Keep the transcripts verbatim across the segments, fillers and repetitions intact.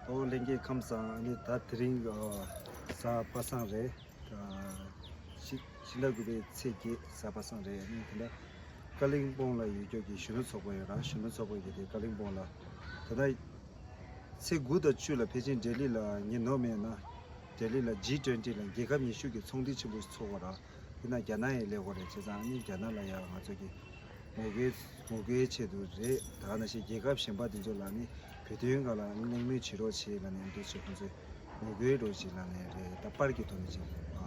ཨོ་ལྷན་རྒྱས་ཁམས་བཟང་། ཨ་ནི་ད་དེ་རིང་གཟའ་པ་སངས་རེད། ད་ཕྱི་ཕྱི་ཟླ་དགུ་པའི་ཚེས་བརྒྱད་གཟའ་པ་སངས་རེད། ཨ་ནི་ད་ལྟ་ཀ་ལིང་སྤོང་ལ་ཡོད་རྒྱུ་གི་གཞོན་ནུ་ཚོགས་པ་ཡོད་ར། གཞོན་ནུ་ཚོགས་པ་གི་དེ་ཀ་ལིང་སྤོང་ལ་ད་ལྟ་ཚེས་དགུ་དང་བཅུ་ལ་ཕལ་ཆེར་ལྡི་ལི་ལ་ངས་ནོར་མེད་ན་ལྡི་ལི་ལ་ཇི་ཊུ་ཝེན་ཊི་ལ་རྒྱལ་ཁབ་ཉི་ཤུ་གི་ཚོགས་འདུ་ཆེན་པོ་ཞིག་ཚོགས་པ་ར། དེ་ན་རྒྱ་ནག་ཡི་ཀླད་ཀོར་རེད། བྱས་ཙང་ཨ་ནི་རྒྱ་ནག་ལ་ཡང་ང་ཚོ་གི་ངོ་རྒོལ་ངོ་རྒོལ་ཆེད་དུ་རེད། ད་ག་ནང་བཞིན་རྒྱལ་ཁབ་གཞན་པ་དེ་ཚོ་ལ་ནི་བོད་དོན་སྒང་ལ་གླེང་མོལ་བྱེད་རོགས་བྱེད་ལ་ནི་འདུག་ཅེས་ཁོང་ཚོས་ངོ་རྒོལ་རོགས་བྱེད་ལ་ནི་རེད། ད་པར་གྱི་ཐོག་ནས་ཅིག་ཨ་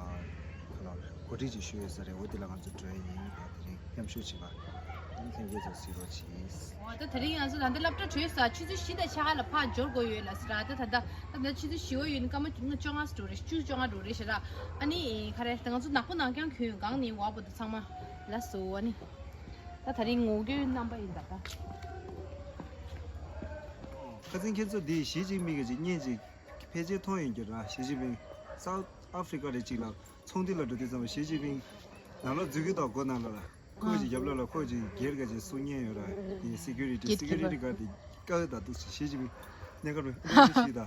ག་ལ་གོ་སྒྲིག་ཅིག་ཞུས་ཡོད་ས་རེད། འོ་དེ་ལ་ང་ཚོ་འགྲོ་ཡ་ཡིན། ད་དེ་རིང་མཉམ་ཞུགས་བྱེད་པ་ལྷན་རྒྱས་ཚོ་གཟིགས་རོགས་གྱིས། འོ་ད་དེ་རིང་ང་ཚོ་ད་ལྟ་སློབ་གྲྭ་གྲོལ་ས་ཆུ་ཚོད་བཞི་དང་ཕྱེད་ཀ་ལ་ཕར་འབྱོར་དགོས་ཡོད་ལ་ཟེར་ར། ད་ད་ལྟ་ད་ལྟ་ཆུ་ཚོད་བཞི་པོ་ཡོད་ནི་སྐར་མ་བཅུ་བཅོ་ལྔ་འགྲོ་རེད། བཅུ་བཅོ་ལྔ་འགྲོ་རེད་ཟེར་ར། ཨ་ནི་ག་རེ་ད་ང་ཚོ་ནག་པོ་ནག་རྐྱང་གྱོན་གང་ནས་བ་བོ་ད་ཚང་མ་ལ་སོ། ཨ་ནི་ད་དེ་རིང་ངོ་རྒོལ་རྣམ་པ་ཡིན་ད་ད། ཁ་སང་ཁྱེད་ཚོ་འདི་ཞི་ཅིན་ཕིང་གི་ཅིག་བརྙན་ཅིག་ཕལ་ཆེར་མཐོང་ཡོད་རྒྱུ་ར། ཞི་ཅིན་ཕིང་སའུ་ཐི་ཨ་ཧྥི་རི་ཀ་རེ་ཅིག་ལ་ཚོགས་འདུ་ལ་འགྲོ་དུས་ཙམ་པ་ཞི་ཅིན་ཕིང་ནང་ལ་འཛུལ་གྱི་འདུག་སྒོ་ནང་ལ་ལ། ཁོ་ཅིག་རྒྱབ་ལོགས་ལ་ཁོ་ཅིག་སྒེར་ག་ཅིག་སྲུང་མཁན་ཡོད་ར། དེ་སི་ཀུ་རི་ཊི་སི་ཀུ་རི་ཊི་ག་དེ་དཀའ་ད་འདུག་ཞི་ཅིན་ཕིང་གནས་སྐབས་རེ་ཞི་ད།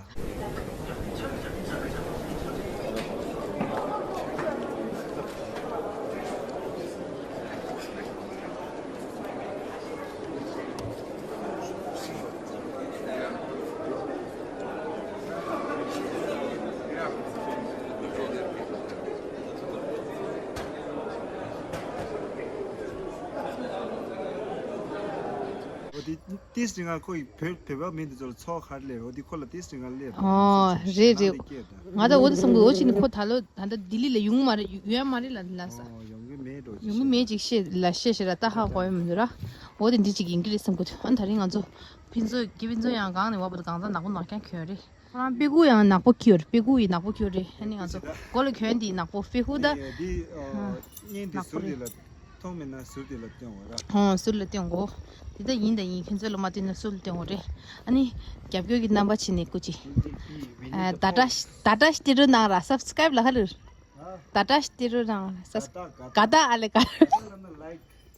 འོ་དེ་ཏིས་ཏི་ང་ཁོ་ཡི་བོད་བོད་པ་མི་འདི་ཚོ་ལ་ཚོགས་ཧར་ལས། འོ་དེ་ཁོ་ལ་ཏིས་ཏི་ང་ལས་ཨོ་རེད་རེད། ང་ད་འོ་དེ་བསམ་གི་འོ་ཅི་ནི་ཁོ་ད་ལོ་ད་ལྟ་ལྡི་ལི་ལ་ཡོང་མ་རེད། ཡོང་ཡ་མ་རེད་ལ་ལ་ས། ཡོང་གི་མེད་འགྲོ་ཡོང་གི་མེད་ཅིག་ཤེས་ལ་ཤེས་ཤེས་ར། ད་ཧ་གོ་ཡ་མི་འདུག་ར། འོ་དེ་འདི་ཅིག་ཡིན་གི་རེད་བསམ་གི་འདུག་ཨ་ད་རིང་ང་ཚོ་ཕན་ཚུན་གི་ཕན་ཚུན་ཡང་གང་ནས་བ་བོ་ད་གང་ཚ་ནག་པོ་ནག་རྐྱང་གྱོན་རེད། ཁོ་རང་དཔེ་ཁུག་ཡང་ནག་པོ་ཁྱེར། དཔེ་ཁུག་ཡི་ནག་པོ་ཁྱེར་རེད། ཨ་ནི་ང་ཚོ་མགོ་ལ་གྱོན་དེ་ནག་པོ། དཔེ་ཁུག་ད་འདི་བརྙན་དེ་ནག་པོ་ཟུར་དེ་རེད། ལ་མཐོང་མེད་ན་ཟུར་དེ་ལ་སྟོན་འོ་ར། ཧོ་ཟུར་ལ་སྟོན་གོ། དེ་ད་ཡིན་ད་ཡིན། ཁྱོད་ཚོ་ལ་མ་སྟོན་ན་ཟུར་ལ་སྟོན་འོ་རེད། ཨ་ནི་རྒྱབ་སྐྱོར་གྱི་རྣམ་པ་བྱས་ནས་སྐུ་མཁྱེན། ད་ཏྲ་ཏྲ་ཏི་རུ་ནང་ར་སབ་སི་ཀ་རེབ་ལ་ཁ་ལུར། ད་ཏྲ་ཏི་རུ་ནང་ར་སབ་སི་ཀ་ད་ཨ་ལེ་ཀ་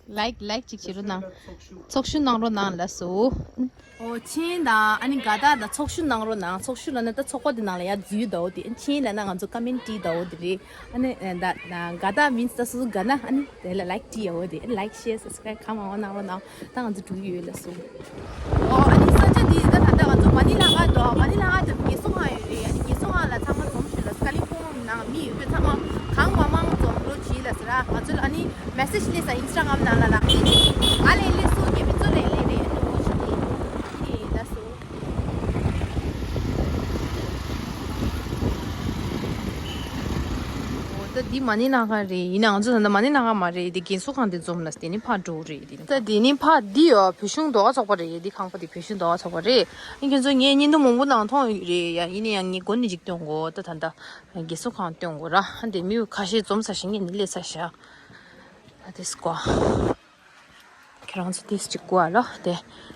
ལའིཀ་ལའིཀ་ཅིག་བྱེད་རོགས་གནང་། ཚོགས་ཞུགས་གནང་རོགས་གནང་ལ་སོ། ཨོ་ཆེན་དང་ཨ་ནི་དགའ་རྟགས་དང་ཚོགས་ཞུགས་གནང་རོགས་གནང་། ཚོགས་ཞུགས་ལབ་ན་ད་ཚོགས་པ་དེ་ནང་ལ་ཡར་འཛུལ་ད་འོ་དེ། ཆེན་ལབ་ན་ང་ཚོ་ཀ་མེན་ཊི་ད་འོ་དེ་རེད། ཨ་ནི་ད་དགའ་རྟགས་མིན་ད་སོ་སོ་དགའ་ན་ཨ་ནི་དེ་ལ་ལའིཀ་ཊི་ཡ་འོ་དེ། ལའིཀ་ཤེར་སབ་སི་ཀ་རེབ་གང་མང་མང་གནང་རོགས་གནང་། ད་ང་ཚོ་འགྲོ་གི་ཡོད་ལ་སོ། ཨོ་ཨ་ནི་ས་ཆ་འདི་ད་ད་ལྟ་ང་ཚོ་མ་ནི་ལ་ཁ་འདུག་མ་ནི་ལ་ཁ་འདུག་རྒས་གསོ་ཁང་ཡོད་རེད། ཨ་ནི་རྒས་གསོ་ཁང་ལ་ཚང་མ་འཛོམས་ཤིག་ལ། ཀ་ལིང་སྤོང་ནང་མི་ཡོད་དུས་ཚང་མ་གང་མང་མང་འཛོམས་རོགས་གྱིས་ལ་ཟེར། ང་ཚོ་ལ་ཨ་ནི་མེ་སེཇ་སླེབས་ས་ཨིན་སི་ཊ་གྷ་རམ་ནང་ལ་ལ་ཨ་ལེ་ལེ་སོ་རྒྱ་མི་ཚོ་ལེ་ལེ་རེད། ཨ་ནི་འོ་ཞིག་ནི་ཨ་ནི་ལ་སོ། འོ་ད་འདི་མ་ནི་ལ་ཁ་རེད། ཡིན་ན་ང་ཚོ་ད་ལྟ་མ་ནི་ལ་ཁ་མ་རེད། འདི་རྒས་གསོ་ཁང་དེ་འཛོམས་ལ་དེ་ནི་ཕར་འགྲོ་རེད། ད་དེ་ནི་ཕར་འདི་ཡོད་བོད་གཞུང་ཟློས་གར་ཚོགས་པ་རེད། འདི་ཁང་པ་འདི་བོད་གཞུང་ཟློས་གར་ཚོགས་པ་རེད། ཨ་ཁྱོད་ཚོ་ངས་བརྙན་ཐུང་མང་པོ་ནང་མཐོང་ཡོད་རེད་ཡ། ཡིན་ན་ཡང་ངས་མགོ་ནས་ཅིག་སྟོན་དགོས། ད་ད་ལྟ་རྒས་གསོ་ཁང་སྟོན་དགོས་ར། ཨ་འདི་མི་ཁ་ཤས་འཛོམས་ས་ཞིག་ངས་ནི་སླེབས་ས་ཞིག་ཨ་དེ་སྐོར་ཁྱེད་རང་ཚོ་དེ་ཅིག་གོ་ཨ་ལོ། དེ་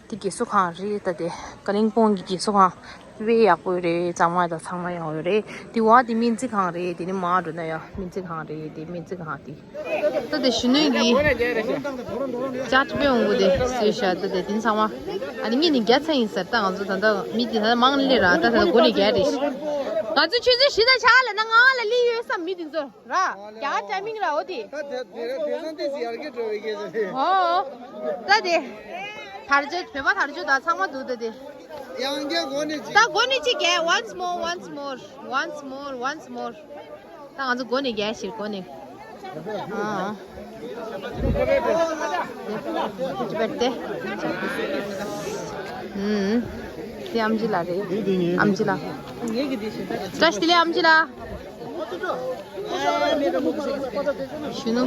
དེ་རྒས་གསོ་ཁང་རེད། ད་དེ་ཀ་ལིང་སྤོང་གི་རྒས་གསོ་ཁང་དཔེ་ཡག་པོ་རེད། གཙང་མ་དང་ཚང་མ་ཡག་པོ་རེད། དེ་བ་དེ་སྨན་རྩིས་ཁང་རེད། དེ་ནི་མར་འགྲོ་ན་ཡ་སྨན་རྩིས་ཁང་རེད། དེ་སྨན་རྩིས་ཁང་དེ། ད་དེ་གཞོན་ནུ་གི་ཅ་ཊི་པེ་འོང་གོ་དེ་སུས་ཤ་ད་དེ་དེ་ཚང་མ་ཨ་ནི་ངས་ནི་རྒྱ་ཚ་ཡིན་ཟེར། ད་ང་ཚོ་ད་ལྟ་མི་དེ་ད་ལྟ་མང་ལེ་ར། ད་ད་ལྟ་སྒོ་ནས་རྒྱ་རེད། ང་ཚོ་ཆུ་ཚོད་བཞི་དང་ཕྱེད་ཀ་ལ་ན་ང་ལ་ལི་ཡོད་ས་མི་དེ་ཚོ་ར་རྒྱ་ཊའི་མིང་ར་འོ་དེ། ད་དེ་དེ་དེ་ཚང་དེ་ཟེར་ཡར་གྱི་འགྲོ་བའི་སྐད་ཆ་རེད། ཨོ་ད་དེ་དར་ཆ་བོད་པ་དར་ཆ་ད་ཚང་མ་འདུག་ད་དེ། ཡང་བསྐྱར་སྒོ་ནས་ཅིག་ད་སྒོ་ནས་ཅིག་རྒྱ། Once more, once more, once more, once more. ད་ང་ཚོ་སྒོ་ནས་རྒྱ་ཞིག་སྒོ་ནས། ཨ་ཨ། དེ་ཅི་པར་དེ། ཨུམ། དེ་ཨམ་ཆི་ལགས་རེད། ཨམ་ཆི་ལགས། བཀྲ་ཤིས་བདེ་ལེགས་ཨམ་ཆི་ལགས། གཞོན་ནུ།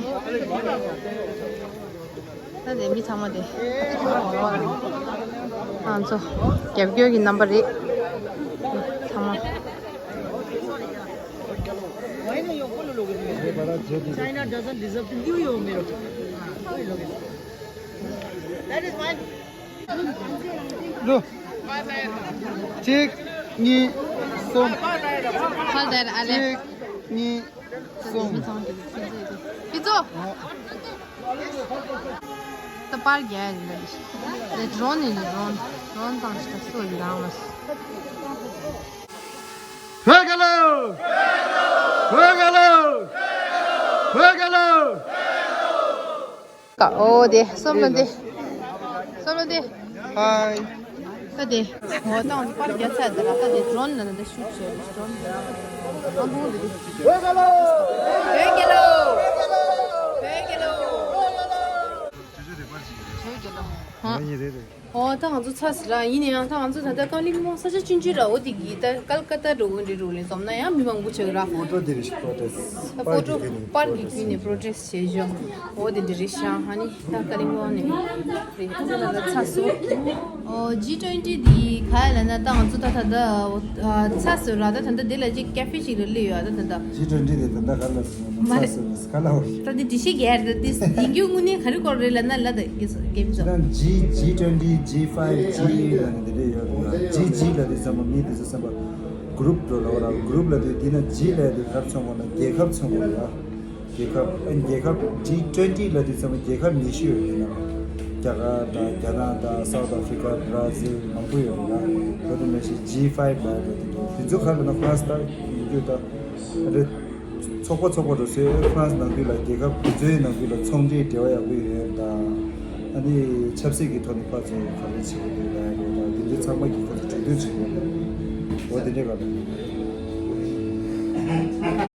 ད་དེ་མི་ཚང་མ་དེ། ང་ཚོ་རྒྱབ་སྐྱོར་གྱི་རྣམ་པ་རེད། ཚང་མ། China doesn't deserve to give you a miracle. That is why གཅིག་གཉིས། གསུམ། ཕར་དེར་ཨ་ལེ། གཅིག་གཉིས། གསུམ། ཁྱེད་ཚོ། ད་པར་རྒྱག་ཡིན་ད། དེ་ཌོ་རོན་ནི་ཌོ་རོན། ཌོ་རོན་བཏང་ཞིག་ད་སུ་ཡིན་ད་ཨང་མ་སུ། བོད་རྒྱལ་ལོ། བོད་རྒྱལ་ལོ། ཀ་ཨོ་དེ་སོམ་ལོ་དེ། སོམ་ལོ་དེ། ཧའི། ཀ་དེ། ཨོ་ཏང་པར་རྒྱ་ཚ་དེ་ར་ཀ་དེ་ཌྲོན་ན་ན་དེ་ཤུ་ཊི་བྱས་ཌྲོན། ཨ་བོ་དེ་དེ། བོད་རྒྱལ་ལོ། བོད་རྒྱལ་ལོ། ཧ། ཨོ་ད་ང་ཚོ་ཚར་ཟིན་ར། ཡིན་ན་ཡང་ད་ང་ཚོ་ད་ལྟ་ཀ་ལིམ་པོང་ས་ཆ་ཆུང་ཆུང་ར། འོ་དེ་གི་ད་ཀལ་ཀ་ཏ་འགྲོ་གི་འདྲ་རུ་ལེ་འཛོམས་ན་ཡང་མི་མང་པོ་ཆགས་ར། ཕོ་ཊོ་དེ་རེ་ཞིག་པྲོ་ཊེ་སི་ཊི། ཕོ་ཊོ་པར་གི་བརྒྱུད་ནས་པྲོ་ཊེ་སི་ཊི་བྱེད་ཞོ། འོ་དེ་འདྲ་རེད་ཤག་ཨ་ནི་ད་ཀ་ལིམ་པོང་ནས་རེད། ད་ད་ཚར་སོང་། ཨོ་ཇི་ཊུ་ཝེན་ཊི་དེ་ག་ཡ་ལ་ན་ད་ང་ཚོ་ད་ད་ད་ཚར་སོང་ར། ད་ད་ད་དེ་ལ་ཅིག་ཀེ་ཧྥེ་ཞིག་ལ་སླེབས་ཡོད། ད་ད་ད་ཇི་ཊུ་ཝེན་ཊི་དེ་ད་ད་ག་ལ་སོང་། མ་རེད། ས་ས་ས་ལ་འོ། ད་འདི་འདྲི་ཤེས་རྒྱལ་ད་འདི་འདི་རྒྱུ་དངོས་གནས་ག་རེ་སྐོར་རེད་ལབ་ན་ལ་ད་གེ་སོ་གེ་མི་སོ། ད་ཇི་ཇི་ཊུ་ཝེན་ཊི་ཇི་ཕའིབ་ཇི་ལ་ནི་འདི་འདྲ་ཡོད་རེད། ཇི་ཇི་ལ་དུས་ཙམ་པ་མི་དེ་ཚོ་ཙམ་པ་གུ་རུབ་འགྲོ་ལ་འོ་ར། གུ་རུབ་ལ་དུས་འདི་ན་ཇི་ལ་དུས་ག་རེ་མཚོན་དགོས་ན་རྒྱལ་ཁབ་མཚོན་དགོས་ར། རྒྱལ་ཁབ་ཨ་རྒྱལ་ཁབ་ཇི་ཊུ་ཝེན་ཊི་ལ་དུས་ཙམ་པ་རྒྱལ་ཁབ་ཉི་ཤུ་ཡོད་རེད་ན། རྒྱ་གར་དང་རྒྱ་ནག་དང་སའུ་ཐི་ཨ་ཕི་རི་ཀ་བྷ་ར་ཟིལ་མང་པོ་ཡོད་རེད་ན། ད་དུ་མ་གཞི་ཇི་ཕའིབ་ལ་དུས་དེ་ཚོ་ག་རེ་ན་ཧྥ་རན་སི་ད་ཡིན་རྒྱུ་ད་རེད། ཚོགས་པ་ཚོགས་པ་འགྲོ་སའི་ཧྥ་རན་སི་ནང་ཁུལ་ལ་རྒྱལ་ཁབ་དེ་ཚོའི་ནང་ཁུལ་ལ་ཚོང་འབྲེལ་འབྲེལ་བ་ཡག་པོ་ཡོད་དང་། ཨ་ནི་ཆབ་སྲིད་ཀྱི་ཐོག་ནས་ཕར་ཚུར་ག་རེ་བྱེད་དགོས་འདུག་ལབ་ཡག་དང་དེ་འདྲའི་ཚང་མ་གི་ཁོ་ཚོ་གྲོས་བསྡུར་བྱེད་དགོས་འདུག་འོ་དེ་འདྲའི་སྐབས་ལ།